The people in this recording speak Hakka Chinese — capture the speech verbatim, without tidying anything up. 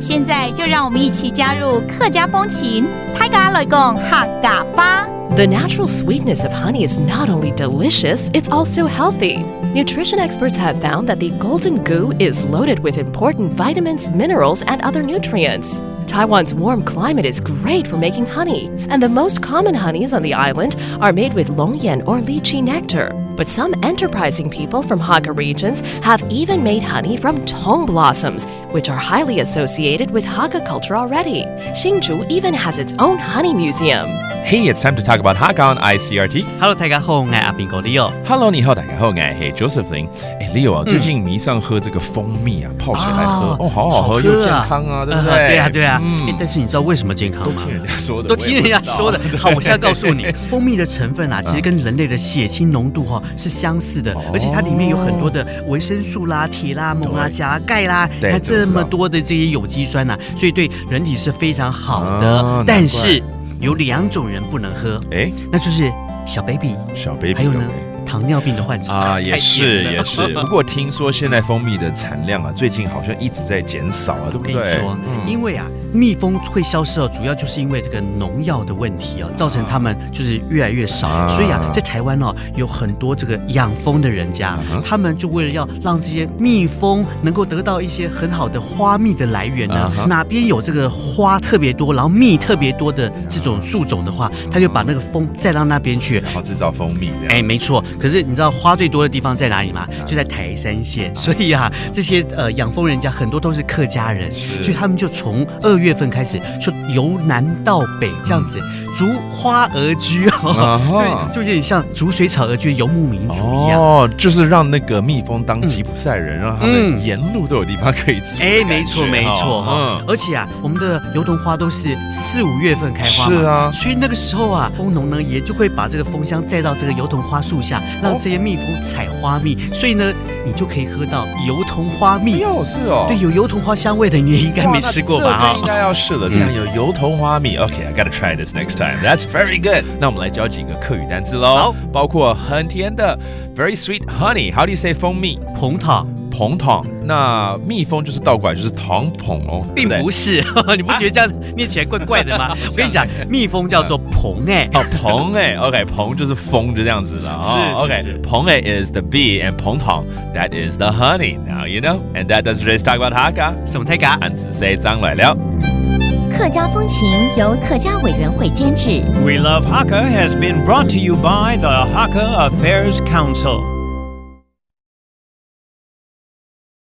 现在就让我们一起加入客家风情，大家来讲客家话。 The natural sweetness of honey is not only delicious, it's also healthy. Nutrition experts have found that the golden goo is loaded with important vitamins, minerals, and other nutrients. Taiwan's warm climate is great for making honey, and the most common honeys on the island are made with longyan or lychee nectar. But some enterprising people from Hakka regions have even made honey from tong blossoms, which are highly associated with Hakka culture already. Hsinchu even has its own honey museum. Hey, it's time to talk about Hakka on I C R T. Hello，大家好，我是阿兵哥 Leo。 Hello，你好，大家好，我是 Josephine。哎，Leo 啊，最近迷上喝这个蜂蜜啊，泡水来喝，哦，好好喝，又健康啊，对不对？对啊，对啊。哎，但是你知道为什么健康吗？都听人家说的，都听人家说的。好，我现在告诉你，蜂蜜的成分啊，其实跟人类的血清浓度哈是相似的，而且它里面有很多的维生素啦、铁啦、锰啦、钾啦、钙啦，你看这么多的这些有机酸呐，所以对人体是非常好的。但是有两种人不能喝，哎，那就是小 baby，小 baby，还有呢，糖尿病的患者啊，也是也是。不过听说现在蜂蜜的产量啊，最近好像一直在减少啊，对不对？我跟你说，因为啊，蜜蜂会消失哦，主要就是因为这个农药的问题哦，造成它们就是越来越少。所以啊，在台湾哦，有很多这个养蜂的人家，他们就为了要让这些蜜蜂能够得到一些很好的花蜜的来源呢，哪边有这个花特别多，然后蜜特别多的这种树种的话，他就把那个蜂载到那边去。然后制造蜂蜜。哎，没错。可是你知道花最多的地方在哪里吗？就在台三线。所以啊，这些呃养蜂人家很多都是客家人，所以他们就从二月份开始，就由南到北这样子。逐花而居哦，就就有点像逐水草而居的游牧民族一样。哦，就是让那个蜜蜂当吉普赛人，让他们沿路都有地方可以住。哎，没错没错哈。而且啊，我们的油桐花都是四五月份开花嘛，是啊，所以那个时候啊，蜂农呢也就会把这个蜂箱载到这个油桐花树下，让这些蜜蜂采花蜜。所以呢，你就可以喝到油桐花蜜。哟，是哦。对，有油桐花香味的你也应该没吃过吧？应该要试了。对啊，有油桐花蜜。OK, I gotta try this next time. That's very good. 那我们来教几个客语单词喽。好，包括很甜的，very sweet honey. How do you say 蜂蜜？膨糖。膨糖。那蜜蜂就是倒过来就是糖膨哦，并不是。你不觉得这样念起来怪怪的吗？我跟你讲，蜜蜂叫做膨哎。哦，膨哎。OK，膨就是蜂，就这样子了啊。OK，膨哎 is the bee and 膨糖 that is the honey. Now you know, and that does today's talk about Hakka. 什么泰嘎？俺自谁张来了。客家风情由客家委员会监制。 We Love Hakka has been brought to you by the Hakka Affairs Council.